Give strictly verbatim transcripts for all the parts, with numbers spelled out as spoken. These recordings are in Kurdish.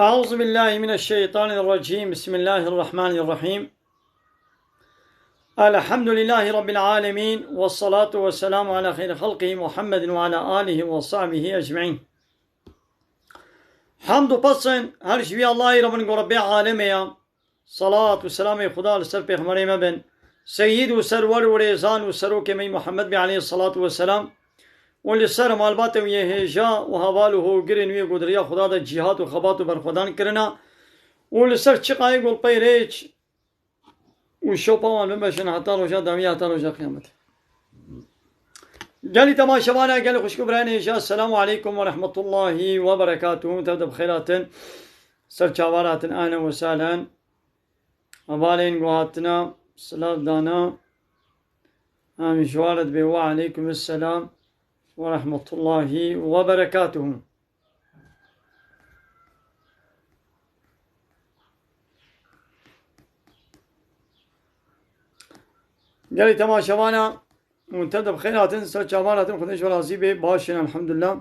أعوذ بالله من الشيطان الرجيم. بسم الله الرحمن الرحيم. الحمد لله رب العالمين، والصلاة والسلام على خير خلقه محمد وعلى آله وصحبه أجمعين. Hamd û pesên her ji wî Allahî re bin ku Rebbê alemê ya. Salat û selamê Xuda li ser Pêxemberê me bin. Seyîd û serwer û rêzan û serokê me yî Muhammed bê aleyhissalatu vesselam. Û li ser malbatê wî yê hêja û heval û hogirên wî ku di riya Xuda de cîhat û xebat û berxwedan kirina. Û li ser çiqayê ku li pey rêç û şopa wan bimeşin heta roja dawî, heta roja qiyametê. Gelî temaşevana, gelî xwişk û birayên hêja, Selamu aleykum ve rahmetullahi ve berekatuhu. Tev de bi xêr hatin. Ser çavan hatin, ahlen ve sahlen. Hevalên ku hatina silav dana. Em ji wan re dibê, we aleykum selam ve rahmetullahi ve berekatuhu. Gelî temaşevana, hûn tev de bi xêr hatin, ser çavan hatin, Xwedê ji we razî bê, baş in, elhamdulillah.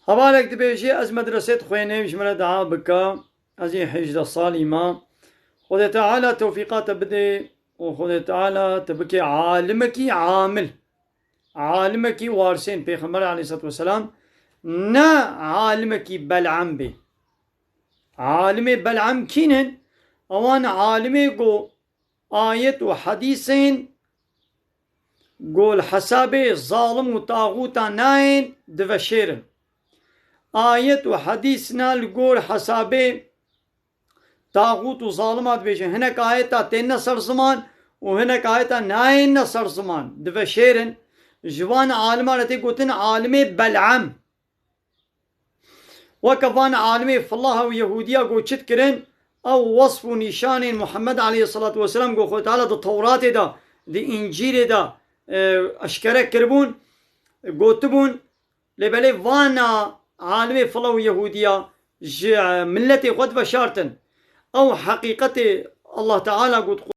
Hevalek dibêjê, ez medresê dixwênim, ji min re dua bike. Ez ê hêjdeh salî me. Xwedê Teala tewfîqa te bidê û Xwedê Teala te bike alimekî amil. Alimekî warisên Pêxember aleyhissalatu vesselam, ne alimekî Bel'am bê. Alimê Bel'am kî ne? Ewan alimê ku ayet û hedîsên ku li hesabê zalim û taxûta nayên diveşêrin. Ayet û hedîsna li gor hesabê taxût û zalima dibêjin. Hinek ayeta têne ser ziman û hinek ayeta nayêne ser ziman. Diveşêrin. Ji van alima re tê gotin alimê Bel'am. Weke van alimê filaha û Yehûdiya ku çi dikirin, ew wesf û nîşanên Muhammed aleyhissalatu vesselam ku Xwedê Teala di Tewratê de, di Încîlê de, e, eşkere kiribûn, gotibûn, lê belê vana alimê fila û Yehûdiya ji, e, miletê xwe diveşartin. Ew heqîqetê Allah Teala got,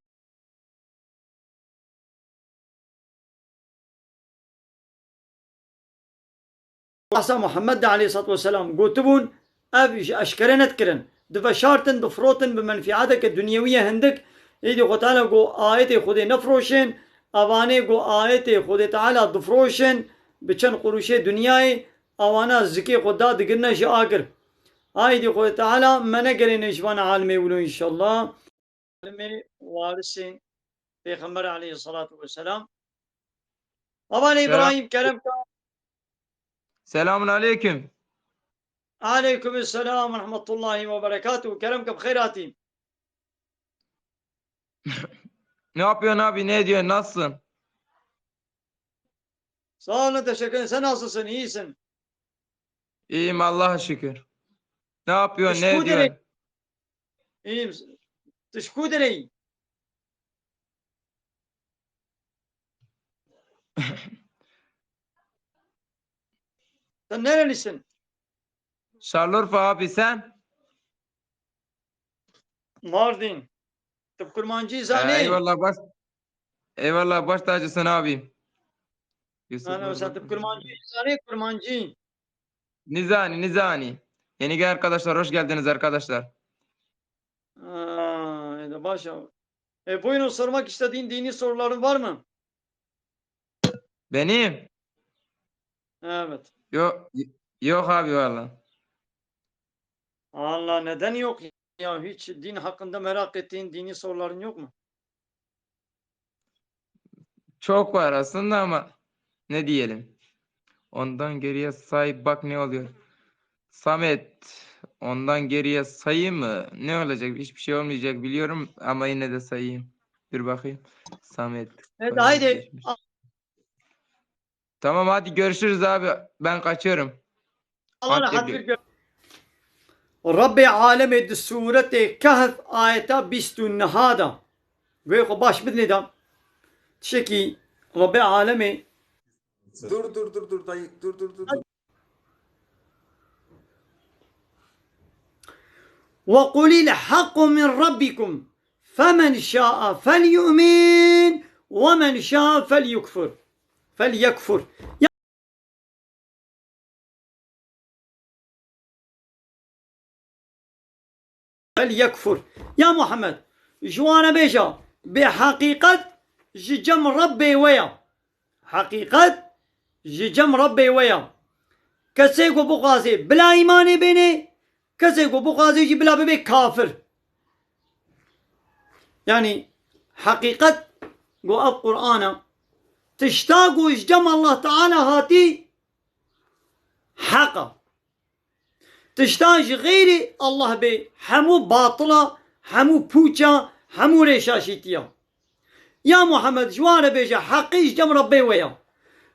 Asa Muhammed de aleyhissalatu vesselam gotibûn, ev ji eşkere nedikirin. Diveşartin, difirotin bi menfiateke dunyewiye hindik. Êdî Xwe Teala got, ayetê Xwedê nefiroşin, evanê got, ayetê Xwedê Teala difiroşin, bi çend quruşê dinyayê, ewana zikê xwe da digirine ji agir. Aydî Xwedê Teala me negerêne ji van alimê wilo înşallah. Alimê warisên Pêxember aleyhissalatu vesselam. Hevalê Selam. İbrahim, kerem ka. Selamun aleyküm. Aleyküm selam ve rahmetullahi ve berekatuhu. Kerem ke bi xêr hatî. Ne yapıyorsun abi? Ne diyorsun? Nasılsın? Sağ olun, teşekkür ederim. Sen nasılsın? İyisin? İyiyim, Allah'a şükür. Ne yapıyorsun? Ne Teşekkür ederim. Diyorsun? İyiyim. Teşekkür ederim. Sen nerelisin? Şanlıurfa abi, sen? Mardin. Tu bi kurmancî zanî? Ee, eyvallah, baş, eyvallah, baş tacısın abi. Yusuf Ana, sen tu bi kurmancî zanî, kurmancî. Nizani, Nizani. Yeni gelen arkadaşlar, hoş geldiniz arkadaşlar. Aa, e, de baş ya. E, buyurun, sormak istediğin dini soruların var mı? Benim? Evet. Yok, yok abi valla. Allah, neden yok ya? Hiç din hakkında merak ettiğin dini soruların yok mu? Çok var aslında ama ne diyelim. Ondan geriye say, bak ne oluyor. Samet, ondan geriye sayayım mı? Ne olacak? Hiçbir şey olmayacak biliyorum ama yine de sayayım. Dur bakayım. Samet. Evet, haydi. Tamam, hadi görüşürüz abi. Ben kaçıyorum. Allah rahat bir gö- Rabbê alemê di sûretê Kehf ayeta bîst û neh de Vê xwe baş bidinê da. Tişekî Rebbê alemê. Dur, dur, dur, dur, dayı, dur, dur, dur, dur. وقل الحق من ربكم فمن شاء فليؤمن ومن شاء فليكفر. فليكفر. Ya, فليكفر. Ya Muhammed, ji wan re bêje, bêheqîqet ji cem Rebbê we ya. Heqîqet ji cem Rebbê we ya. Kesê ku bixwazê bila îmanê bênê, kesê ku bixwazê jî bila bibe kafir. Yanî heqîqet ku ev Qur'an e. Tişta ku ji cem Allah Teala hatî heq e. Tişta ji xeyrî Allah bê hemû batil e, hemû pûç e, hemû rêşaşîtî ye. Ya Muhammed, ji wan re bêje, heqî ji cem Rebbê we ya.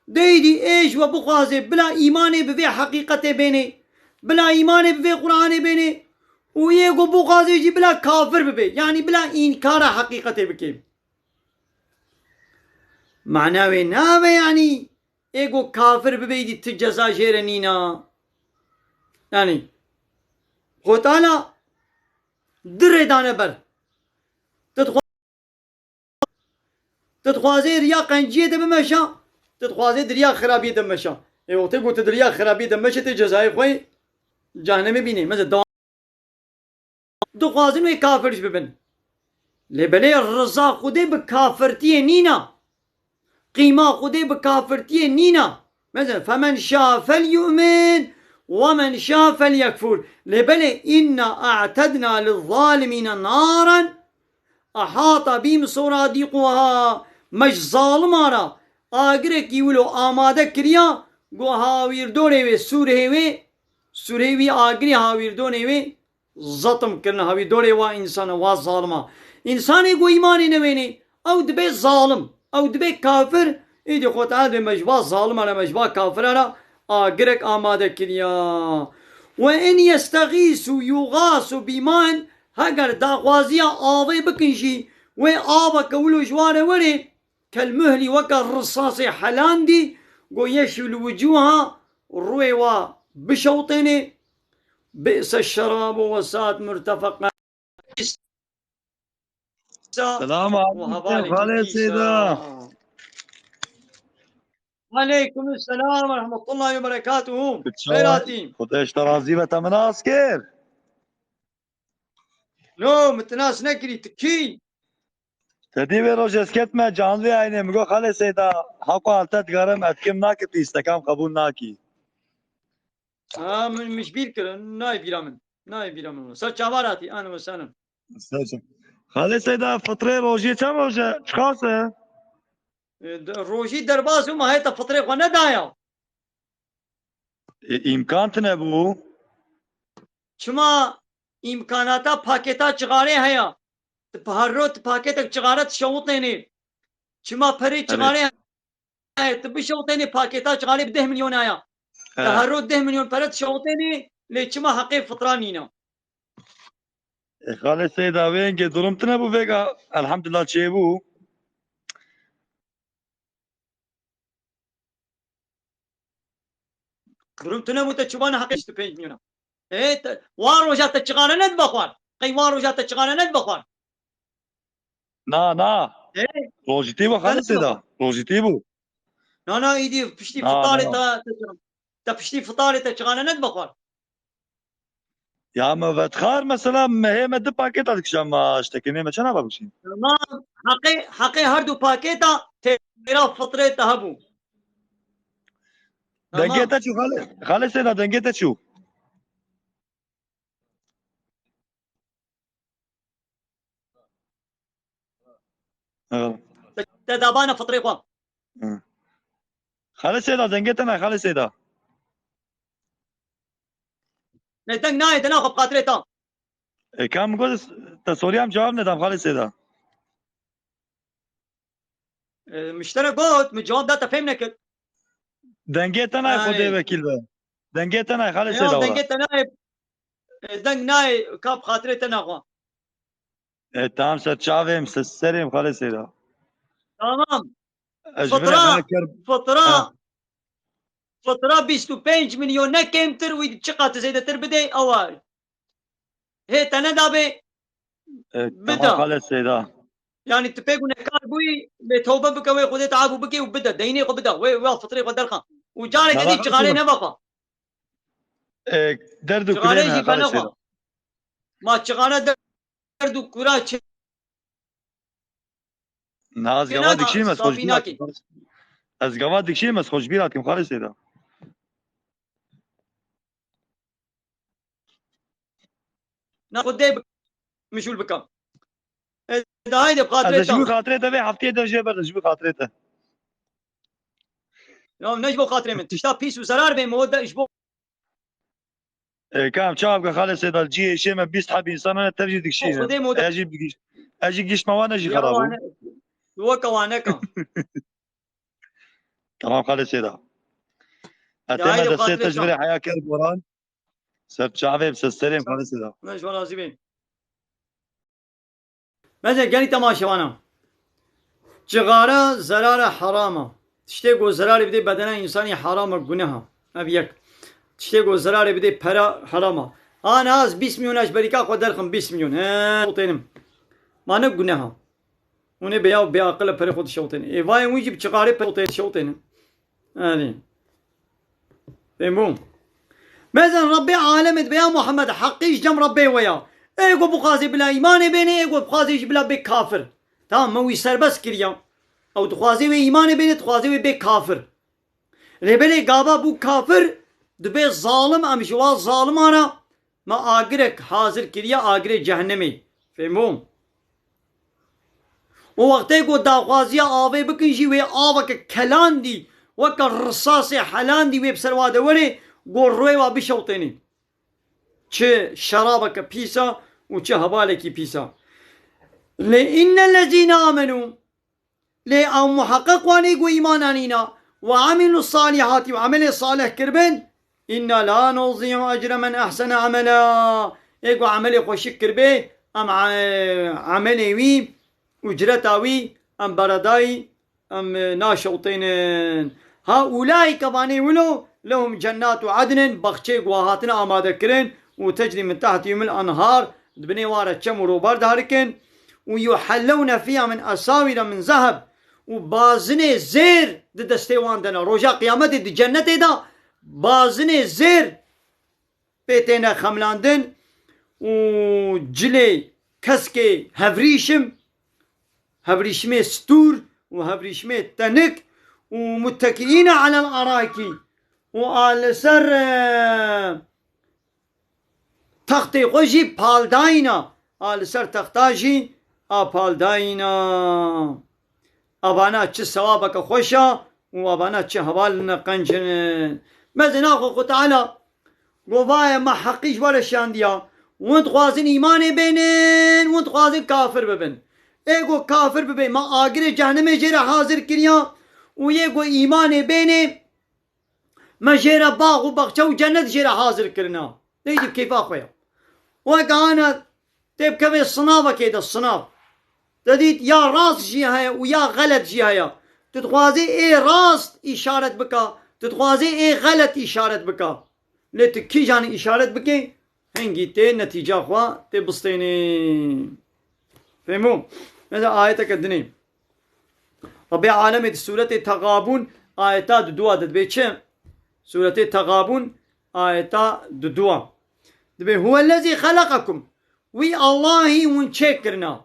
Deydî ê ji we bixwazê bila îmanê bi vê heqîqetê bênê, bila îmanê bi vê Qur'anê bênê û yê ku bixwazê jî bila kafir bibe, yanî bila înkara heqîqetê bike. Mana wê nave, yanî ê ku kafir bibe dî ti ceza jê re nîna. Yanî Xwe Teala di rê dane ber. Tu dixwa-, tu dixwazê riya qenciyê de bimeşa, tu dixwazê di riya xirabiyê de bimeşa. Ê wextê ku tu di riya xirabiyê de meşe, tê cezayê xwe yê cehennemê bînê. Mesela dewam dixwazin wê kafir jî bibin. Lê belê riza Xwedê bi kafirtiyê nîna. Qîma Xwedê bi kafirtiyê nîna. Mesela, فمن شاء فليؤمن ومن شاء فليكفر. Lê belê, إنا أعتدنا للظالمين نارا أحاط بهم سرادقها. Me ji zalima re agirekî wilo amade kiriya, ku hawîrdorê wê, sûrê wê, sûrê wî agirê hawîrdorê wê, zetim kirine hawîrdorê wa însana, wa zalima. Însanê ku îmanê newênê, ew dibe zalim, ew dibe kafir, îdî Xwe Teala dê me ji va zalima re, me ji va kafira re agirek amade kiriya. وإن يستغيثوا يغاثوا بماء, heger daxwaziya avê bikin jî, wê aveke wilo ji wan re were, كالمهل, weke risasê helandî, ku يشوي الوجوه, rûyê wa bişewtênê, بئس الشراب وساءت مرتفقا. Selam abi, وهبال Xalê Seyda. وعليكم السلام ورحمة الله وبركاته. Xêr hatî. Xwedê ji te razî be, te min nas kir. No, min te nas nekirî, tu kî? Te dî vê rojê ez ketime canlı yayınê, min got, Xalê Seyda, haqo halte digarim, ez kim nake, tu îstekam qebûl nakî. Ha, min, min ji bîr kir, nayê bîra min. Nayê bîra min. Ser çavar hatî, ahlen we sehlen. Ser çav-, Xalê Seyda, fitrê rojê çend roj e? Çiqas e? E, de-, rojî derbas bû, ma heta fitrê xwe nedaya. E, îmkan tine bû. Çima îmkanata pakêta çixarê heye? Tu bi her roj tu paketek çixare dişewitênê. Çima perê Evet. çixarê heye? Tu bişewitênê pakêta çixarê bi deh milyon aya. Tu Evet. her roj deh milyon pere dişewitênê, lê çima heqê fitra nîne? E, Xalê Seyda, vêngê durum tine bû vêga, elhamdulillah çêbû. Durum tune bû te çiban heqê bîst û pênc milyona. Ê, te, wan roja te çixane nedibe xwar. Qey wan roja te çixane nedibe xwar. Na, na. Ê? Rojîtî bû Xalê Seyda. Rojîtî bû. Na, na, îdî piştî Na, fitarê na. te, te, te piştî fitarê te çixane nedibe xwar. Ya me vedxar mesela me hê me du pakêta dikişa ma ji tekê nê me çend ava bikişîn? Tamam. Heqê, heqê her du pakêta têra fitrê te hebû. Tamam. Dengê te çû Xalê, Xalê Seyda, dengê te çû. Evet. Te, te dabana fitrê xwe. Hı. Xalê Seyda, dengê te nayê, Xalê Seyda. Ne deng nayê, te naxwe bi xatirê ta. E, kam got, te soriyam cevap nedam, Xalê Seyda. E, miştere got, min cevap da, te fêm nekir. Dengê te nayê, Xwedê vekîl be. Dengê te nayê, Xalê Seyda wala. Dengê te nayê. E, deng nayê, ka bi xatirê te naxwe. E, tamam, ser çavê min, ser serê min, Xalê Seyda. Tamam. Ez ji vir Fitra, heya ker- fitra, Ha. fitra bîst û pênc milyon ne kêmtir, wî çiqas zêdetir bidê, ew a. Hê te nedabê, E, bida. Tamam, Xalê Seyda. Yani tu pê gunehkar bûyî, lê tewbe bike wê Xwedê te afû bike û bide. Deynê xwe bide. Wê, wê fitrê xwe derxan. Û careke dî çixarê nebe xwe. E, derd û Çixarê kurê me, jî Xalê Seyda. Ma çixare derd û kura çi? Na, ez gava dikişînim, ez xwe ji bîra kim. Ez gava dikişînim, ez xwe ji bîra kim, Xalê Seyda. Na xwe dê mijûl bikim. E, da haydi bi xatirê te. Ez ji xatirê te vê heftiyê de jê ber, ji xatirê te. Ya ne ji bo xatirê min. Tişta pîs û zerar bê, mo de ji bo E, kam çawa bike Xalê Seyda, cihê şê me bîst heb însan hene, tev jî dikişînin. Xwedê moda. Ez jî giş-, ez jî giştma wan e jî xerab bû. Weke wan neka. Tamam Xalê Seyda. Etê me destê te ji virê heya ker goran. Ser çavê bi ser serê Xalê Seyda. Ne ji wan razî bê. Bence gelî temaşevana. Cixara zerara herama. Tiştê ku zerarê bidê bedena însanî herama, guneha. Ev yek. Tiştê ku zerarê bidê pera herama. Ana ez bîst milyon ez berîka xwe derxim bîst milyon. He, tênim. Ma ne guneha. Hûn ê bêya bêaqil e perê xwe dişewtêne. Ê vayên wî jî bi çixarê perê xwe dişewtêne. Erê. Fêm bû. Mezin Rebbê alemê dibe ya Muhammed, heqî ji cem Rebbê we ya. Ê ku bixwazê bila îmanê bêne, ê ku bixwazê jî bila bê kafir. Tamam, me wî serbest kiriya. Ew dixwazê wê îmanê bêne, dixwazê wê bê kafir. Lê belê gava bû kafir, dibe zalim, em ji wa zaliman re me agirek hazir kiriye, agirê cehennemê. Fêm bû? Û wextê ku daxwaziya avê bikin jî, wê aveke kelandî, weke risasê helandî wê bi ser wa de were, ku rûyê wa bişewtêne. Çi şerabeke pîs e û çi hevalekî pîs e. Lê innellezîne amenû, lê ew muheqeq wan ê ku îman anîna, we emîlu salîhatî û emelê salih kiribin, inna la nudî'u ecre men ehsene emela. Ê ku emelê xweşik kiribê, em e-, emelê wî, ucreta wî, em beredayî, em, e, naşewtênin. Ha ulaîke, vanê wilo, lehum cennatu adnin, baxçeyê ku hatine amade kirin, û tecrî min tehtihumul enhar, di binê wan re çem û robar diherikin, û yuhellewne fîha min esawîre min zeheb, û bazinê zêr di destê wan de ne. Roja qiyametê di cennetê de bazinê zêr pê têne xemlandin û cilê keskê hevrîşim, hevrîşimê stûr û hevrîşimê tenik û muttekîîne alel araikî û a li ser, e, textê xwe jî paldayîna, a li ser texta jî a paldayîna. Avana çi sewabeke xweş e û avana çi hevalin qenc in. Mezin axwe Xwe Teala govaye me heqî ji we re şandiya. Win dixwazin îmanê bênin, win dixwazin kafir bibin. Ê ku kafir bibê, me agirê cehnemê jê re hazir kiriya û yê ku îmanê bênê, me jê re bax û baxçe û cennet jê re hazir kirina. Neydi keyfa xwe ya. Weke ana tê bikevê sinavekê de, sinav. Te dît ya rast jî heye û ya xelet jî heye. Tu dixwazî ê rast îşaret bika, tu dixwazî ê xelet îşaret bika. Lê tu kîjan îşaret bikê, hingî tê netîca xwe tê bistênê. Fehmo? Mesela ayeteke dinê. Rabbê alemê di sûretê Tegabûn ayeta duduwa de dibê çi? Sûretê Tegabûn ayeta duduwa. Dibê, "Huvellezî xeleqekum." Wî Allahî hûn çêkirina.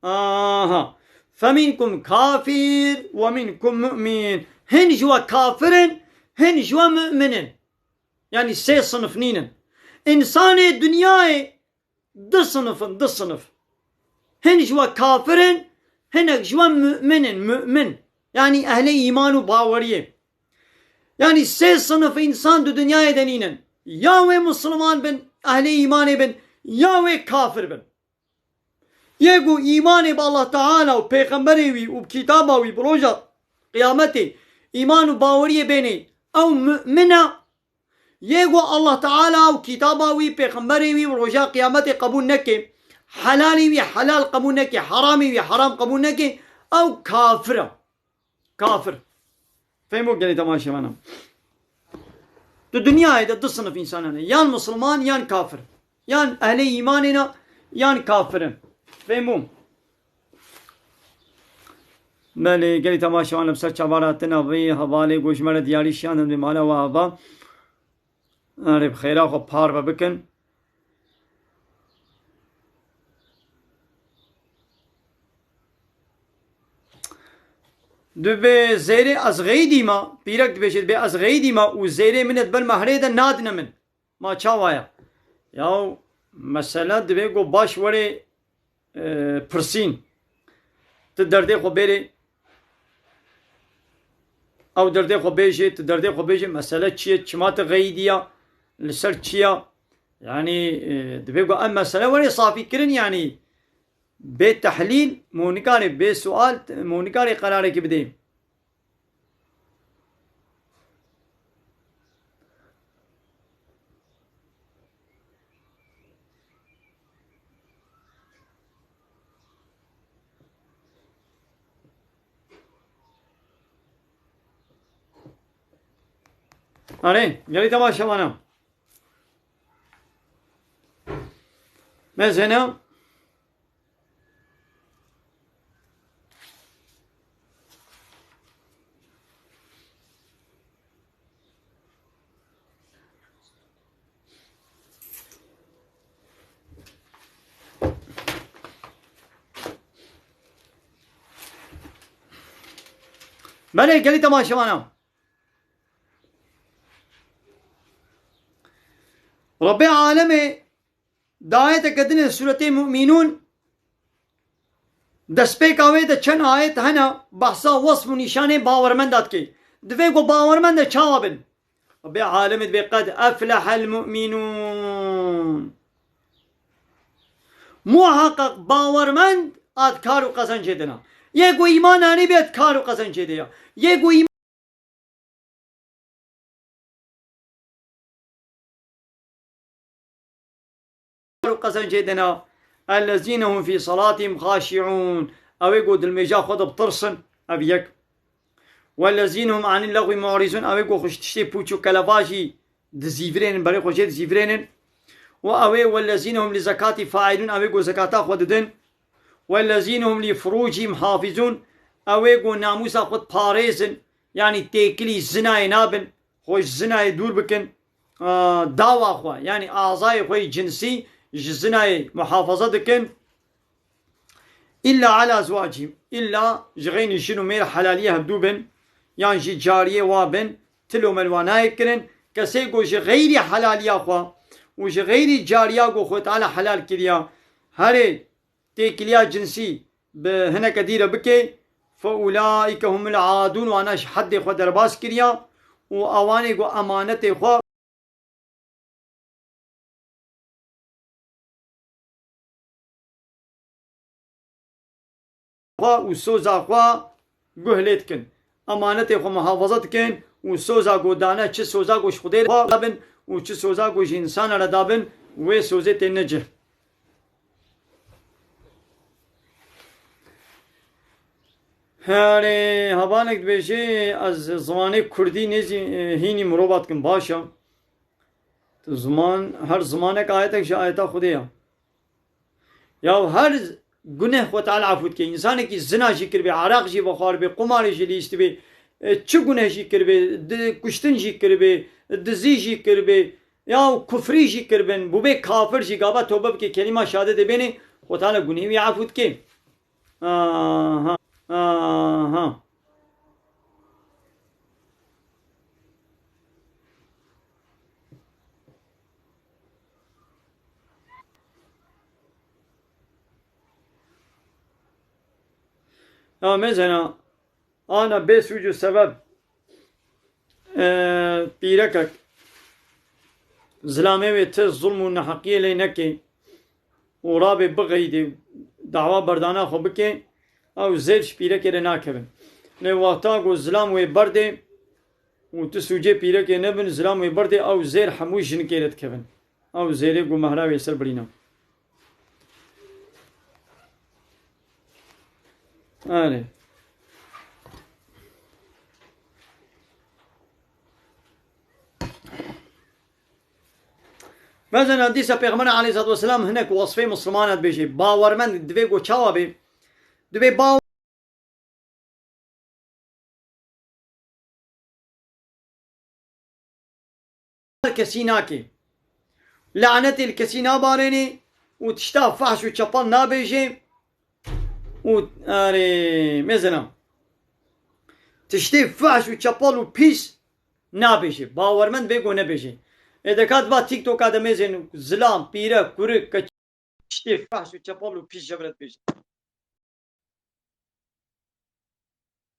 Aha. Feminkum kafir ve minkum mu'min. Hin ji we kafir in, hin ji we mu'min in. Yani sê sinif nînin. Însanê dinyayê du sinif in, du sinif. Hin ji we kafir in, hinek ji we mu'min in, mu'min. Yani ehlê îman û baweriyê. Yani sê sinif însan di dinyayê de nînin. Ya wê misliman bin, ehlê îmanê bin, ya wê kafir bin. Yê ku îmanê bi Allah Teala û pêxemberê wî û bi kitaba wî, bi roja qiyametê îman û baweriyê bênê, ew mu'min e. Yê ku Allah Teala û kitaba wî, pêxemberê wî û roja qiyametê qebûl neke, Helalî wî helal qebûl neke, heramî wî heram qebûl neke, ew kafir e. Kafir. Fehmo gelê temaşevana. Di dinyayê de du sinif însan hene. Yan misilman, yan kafir. Yan ehlê îmanê ne, yan kafir in. Fehmo. Belê, gelê temaşevan li ser çavara tine vê hevalê ku ji me re diyarî şiyandin vê mala we hava. Erê bi xêra xwe parve bikin. Dibê zêrê ez xeydî ma, pîrek dibêje, dibê ez xeydî ma û zêrê min ê di ber mehrê de nadine min. Ma çawa ye? Yaw, mesele dibê ku baş werê, e, pirsîn. Tu derdê xwe bêrê, ew derdê xwe bêjê, tu derdê xwe bêjê, mesele çi ye, çima tu xeyidiya, li ser çi ye? Yanî, e, dibê ku em mesele werê safî kirin, yanî bê tehlîl, mû nikarê bê sual, mû nikarê qerarekî bidê. Erê, gelî temaşevana. Mezena. Belê, gelî temaşevana. Rebbê alemê Di ayeteke din ê sûretê Mu'minûn, destpêka wê de çend ayet hene, behsa wesf û nîşanê bawermenda dike. Divê ku bawermend e çawa bin? Bê alimê dibê qed eflehel mu'minûn. Muheqeq bawermend a di kar û qezencê de ne. Yê ku îman anî bê di kar û qezencê de ye. Yê ku îman û qezencê de ne. Ellezîne hum fî salatihim xaşi'ûn. Ew ê ku dilmêja xwe de bitirsin. Ev yek. Wellezîne hum anil lexwî mu'rîzûn. Ew ê ku xwe ji tiştê pûç û keleva jî dizîvirênin, berê xwe jê dizîvirênin. Û ew ê wellezîne hum li zekatî failûn. Ew ê ku zekata xwe didin. Wellezîne hum li furûcihim hafizûn. Ew ê ku namûsa xwe diparêzin. Yanî têkilî zinayê nabin, xwe ji zinayê dûr bikin. Aa, dawa xwe, yanî azayê xwe yê cinsî ji zinayê muhafaza dikin. Îlla ala ezwacihim, îlla ji xeynî jin û mêr helaliyê hevdû bin, yan jî cariyê wa bin, til û melwa nayê kirin. Kesê ku ji xeyrî helaliya xwe û ji xeyrî cariya ku Xwedê Teala helal kiriya, herê têkiliya cinsî bi hineke dî re bike, fe ulaîke humul adûn, wana ji heddê xwe derbas kiriya û awanê ku emanetê xwe xwe û soza xwe guh lê dikin. Emanetê xwe muhafaza dikin û soza ku dane, çi soza ku ji Xwedê re dabin û çi soza ku ji însana re dabin, wê sozê têne cih. Herê, hevalek dibêje, ez zimanê kurdî nêzî, e, hînî mirova dikim. Baş e. Tu ziman, her zimanek ayetek ji ayeta Xwedê ye. Ya her guneh Xwe Teala efû dike. Însanekî zina jî kiribê, eraq jî vexwaribê, qumarê jî lîstibê, e, çi guneh jî kiribê, di-, kuştin jî kiribê, dizî jî kiribê, ya kufrî jî kiribin, bûbê kafir jî, gava tobe bike, kelîma şehadetê bênê, Xwe Teala gunehê wî efû dike. Aha, aha. Ya mesela, ana bê sûc û sebeb, e, pîrekek zilamê wê ti zulm û neheqiyê lê neke û rabê bixeyidê, dawa berdana xwe bike, ew zêr ji pîrekê re nakevin. Lê wexta ku zilam wê berdê û tu sûcê pîrekê nebin, zilam wê berdê, ew zêr hemû jinikê re dikevin. Ew zêrê ku mehra wê ser birîna. Erê. Mezena dîsa Pêxember aleyhissalatu vesselam hinek wasfê Mislimana dibêje. Bawermend divê ku çawa bê? Divê bawer kesî nake. Lanetê li kesî nabarêne û tişta fahş û çepal nabêje û erê mezena. Tiştê fahş û çepal û pîs nabêje. Bawermend bê ku nebêje. Ê deka diba TikToka de mêzên zilam, pîre, kurik, keç-, tiştê fahş û çepal û pîs jevre dibêje.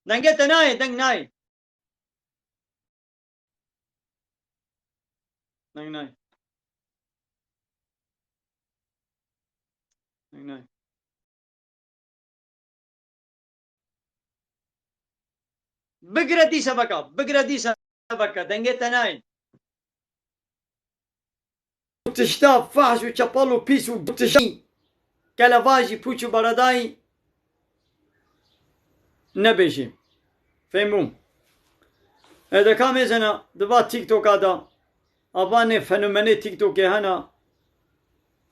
Dengê te nayê, deng nayê. Deng nayê. Deng nayê. Bigire dîsa veke, bigire dîsa veke, dengê te nayê. Tişta fahş û çepal û pîs û tiştî kelevajî pûç û beredayî nebêjî. Fehmûm. Ê deka mêzena diva TikToka da. A vanê fenomenê TikTokê hena.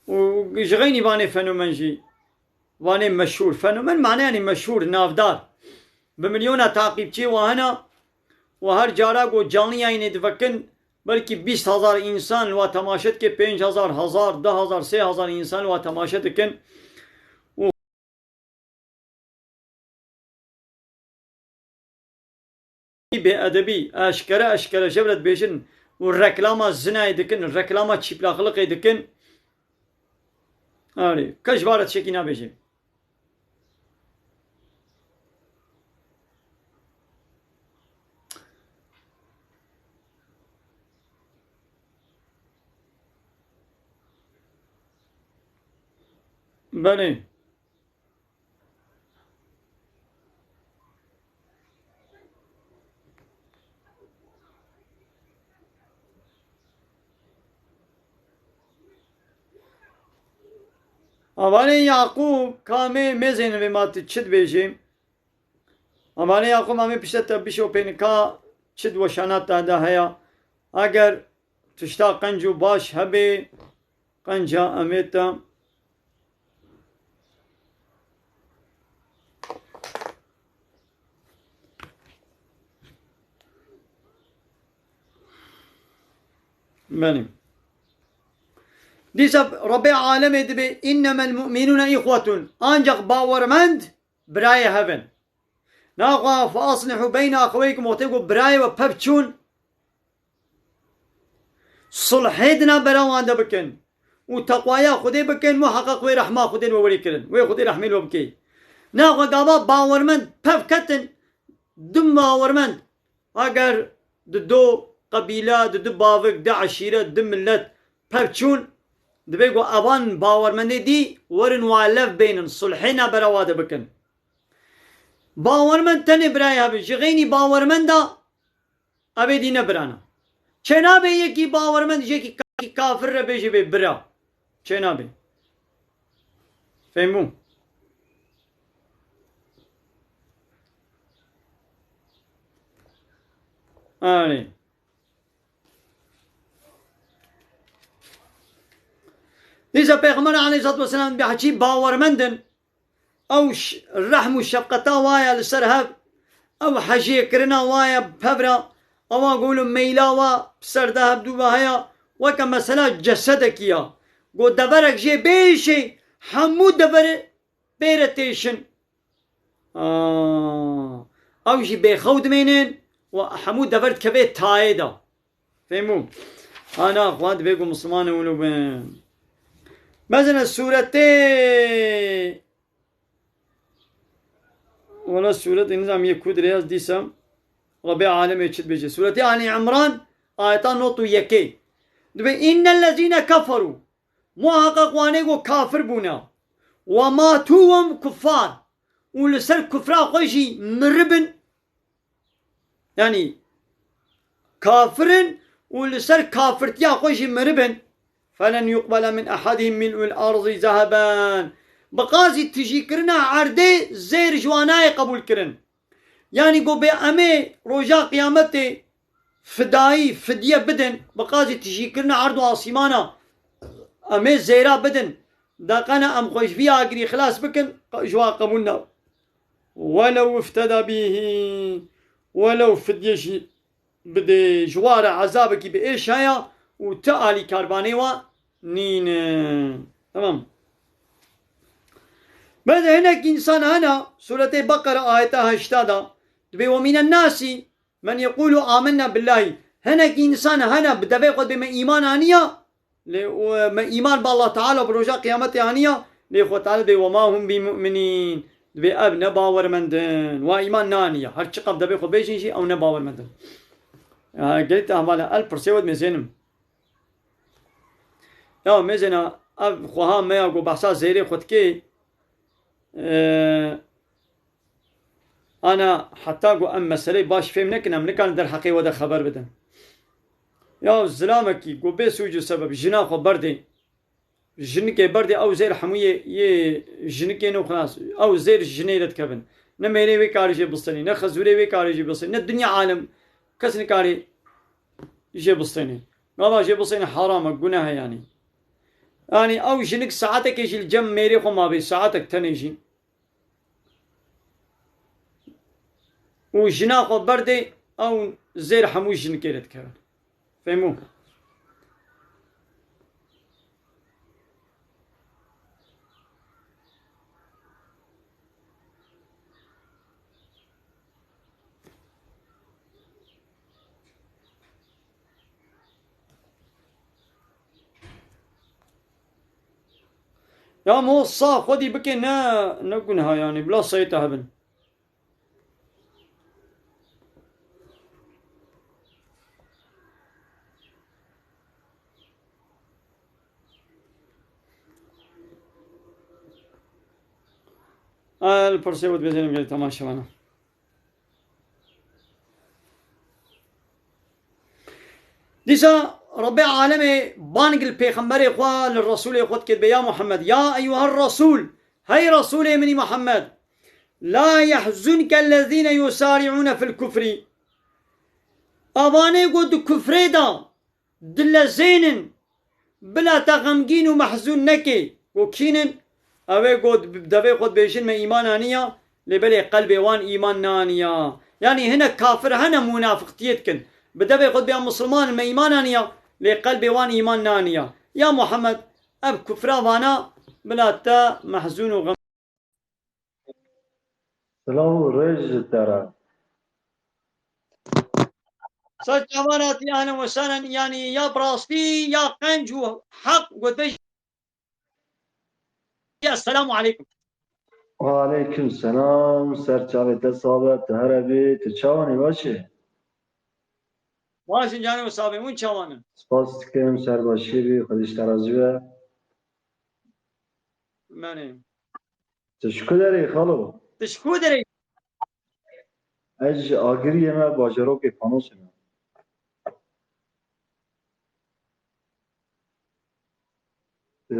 Û ji xeynî vanê fenomen jî. Vanê meşhûr. Fenomen mane yanî meşhûr, navdar. Bi milyona taqîbçiyê wa hena û her cara ku canlı yayınê divekin, belkî bîst hezar însan wa temaşe dike, pênc hezar, hezar, du hezar, sê hezar însan wa temaşe dikin. Û bêedebî, eşkere, eşkere jevre dibêjin û reklama zinayê dikin, reklama çîplaxiliqê dikin. Arê, ke ji vare tiştekî nabêje. Belê. Avanê Yaqûb, kamê mêzên vê ma tu çi dibêjî? Avanê Yaqûb, amê pişte te bişopêne ka çi diweşana te de heya. Eger tişta qenc û baş hebê, qenca emê te. Benim. Dîsa Rabbê alemê dibê, "Innemel mu'minûne ihwetun." Ancak bawermend birayê hev in. Naxwe, "Fe aslihu beyne axeweykum", wextê ku birayê we pev çûn, sulhê di navbera wan de bikin û teqwaya Xwedê bikin, muheqeq wê rehma Xwedê li we werî kirin. Wê Xwedê rehmê li we bikê. Naxwe gava bawermend pev ketin, du bawermend, eger di du qebîle, di du bavik, du eşîret, du milet pev çûn, divê ku evan bawermendê dî werin wa lev bênin, sulhê navbera wa de bikin. Bawermend tenê birayê hev in. Ji xeynî bawermenda Evê dî ne birana. Çênabe yekî bawermend ji yekî ka-, kafir re bêje bê bira. Çênabe. Fehmû? Anî. Dîsa Pêxember aleyhissalatu vesselam behçî bawermend in. Ew ş-, rehm û şefqeta wa ye li ser hev, ew hejêkirina wa ye bi pev re, ewa golo meyla wa bi ser de hev dû ve heye, weke mesela cesedekî ya. Go deverek jê bêşê, hemû deverê bêre têşin. Aa, ew jî bêxew dimênin û hemû dever dikeve tayê de. Fehmû? Ana xwe divê ku Mislimanê wilo bin. Mezene sûretê, wala sûretê nizam yê ku dirê ez dîsa Rebê alemê çi dibêje. Sûretê Ali Imran, ayeta nod û yekê. Dibê, "Innellezîne keferû." Muheqeq wanê ku kafir bûne. "Ve matû ve hum kuffar." Û li ser kufra xwe jî miribin. Yanî kafir in û li ser kafirtiya xwe jî miribin. Felen yuqbele min ehadihim mil'ul arzi zeheben. bi qazî tijîkirina erdê zêr ji wan nayê qebûlkirin. Yanî go bê em ê roja qiyametê fidayî, fidye bidin, bi qazî tijîkirina erd û asîmana em ê zêra bidin, de qene em xwe ji vî agirî xilas bikin, ji wan qebûl ne. Welew ifteda bîhî, welew fidye jî bidê, ji wa re ezabekî bi êş heye û ti alîkarvanê wa nîne. Tamam. Bes hinek însan hene, Sûretê Beqere ayeta heşta da, dibê, "Ve mînen nasi men yeqûlu amenna billahî." Hinek însan hene, bi devê xwe dibê me îman aniya, lê, û, me îman bi Allah Teala, bi roja qiyametê aniya, lê Xwe Teala dibê, "Ve ma hum bi mu'minîn." Dibê ev ne bawermend in. Wa îman naniya. Her çiqas devê xwe bêjin jî ew ne bawermend in. Ya, gelî te hevala el pirsê we dimêzênim. Ya mêzêna ev xweha me ya ku behsa zêrê xwe dikê, e, ana heta ku em meseleyê baş fêm nekin, em nikarin derheqê we de xeber bidin. Ya zilamekî ku bê sûc û sebeb jina xwe berdê, jinikê berdê, ew zêr hemû yê, yê jinikê ne û xilas. Ew zêr ji jinê re dikevin. Ne mêrê wê karê jê bistênê, ne xezûrê wê karê jê bistênê, ne dinya alem kes nikarê jê bistênê. Gava jê bistênê haram e, guneh e yanî. Yanî ew jinik saetekê jî li cem mêrê xwe mabê, saetek tenê jî. Û jina xwe berdê, ew zêr hemû jinikê re dikevin. Fehmû? Ya mo sa xwedî bike ne, ne gunha yanî, bila sayê te hebin. El pirsê we dibêjin gelî temaşevana. Dîsa Rebbê alemê bang li pêxemberê xwe, li Resûlê xwe dike, dibê, "Ya Muhammed, ya eyyuher Resûl, hey Resûlê min î Muhammed, la yehzunke ellezîne yusari'ûne fil kufrî." Avanê ku di kufrê de dilezênin, bila te xemgîn û mehzûn neke. Ku kîn in? Ew ê ku bi devê xwe dibêjin me îman aniya, lê belê qelbê wan îman naniya. Yanî hinek kafir hene munafiqtiyê dikin. Bi devê xwe dibêjin misilman in, me îman aniya, lê qelbê wan îman naniya. Ya Muhammed, ev kufra vana bila te mehzûn û xem Silav û rêz ji te re. Ser çavan hatî, ehlen we sehlen, yanî ya bi rastî ya qenc û heq gotbê jî, Esselamu aleykum. Wa aleykum selam, ser çavê te sabe, tu here bî, tu çawan î, baş î? Baş in canê we sabe, hûn çawan in? Spas dikim, ser başî bî, Xwedê ji te razî be. Menê. Tu ji ku derê xalo? Tu ji ku derê? Ez ji Agiriyê me, bajarokê Panosê me. Ee,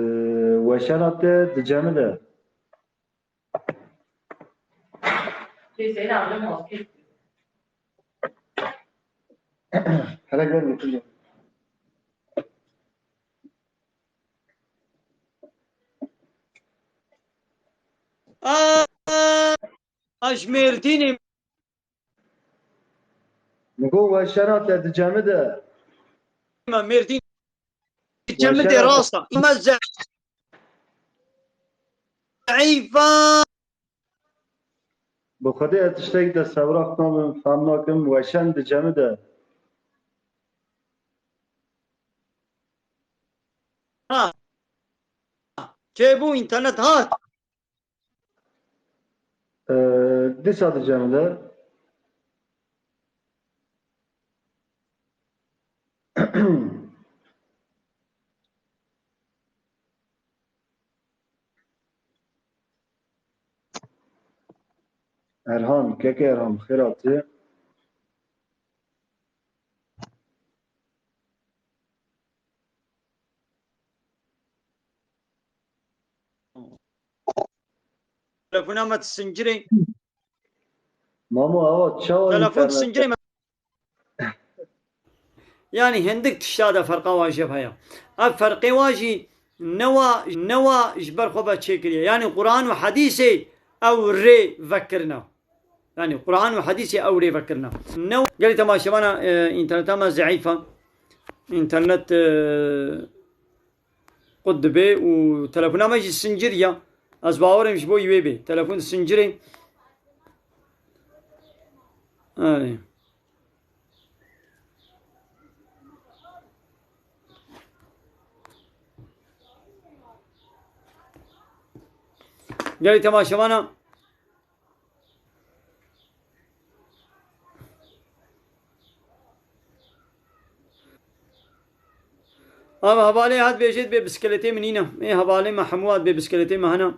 weşana te dicemide. Hele gel götüreyim. A, a ji Mêrdînê. Min got weşana te dicemide. Me Mêrdîn dicemide rasta. Me zeîfa. Bi Xwedê ez tiştek destewrax nabim, fam nakim, weşan dicemide. Ha. Çêbû, înternet hat. Ee, dîsa dicemide. Erhan, keke Erhan, xêr hatî. telefona me disincirê. Mamo, ewa çawa Telefon internet? disincirê me. Yani hindik tişta de ferqa wajib heye. Ev ferqê wa jî newa, newa ji ber xwe ve çêkiriye. Yani Quran û hadîsê ew rê vekirina. Yani Quran û hadîsê ew rê vekirina. Ne gelî temaşevana, e, interneta me zeîf e. Înternet, e, qut dibe û telefona me jî sincir ya. Ez bawerim ji bo wê bê. Telefon sincirê. Erê. Gelî temaşevana. Ama hevalê hat bêjêt bê bisikletê min nîne. Ê hevalê me hemû hat bê bisikletê me hene.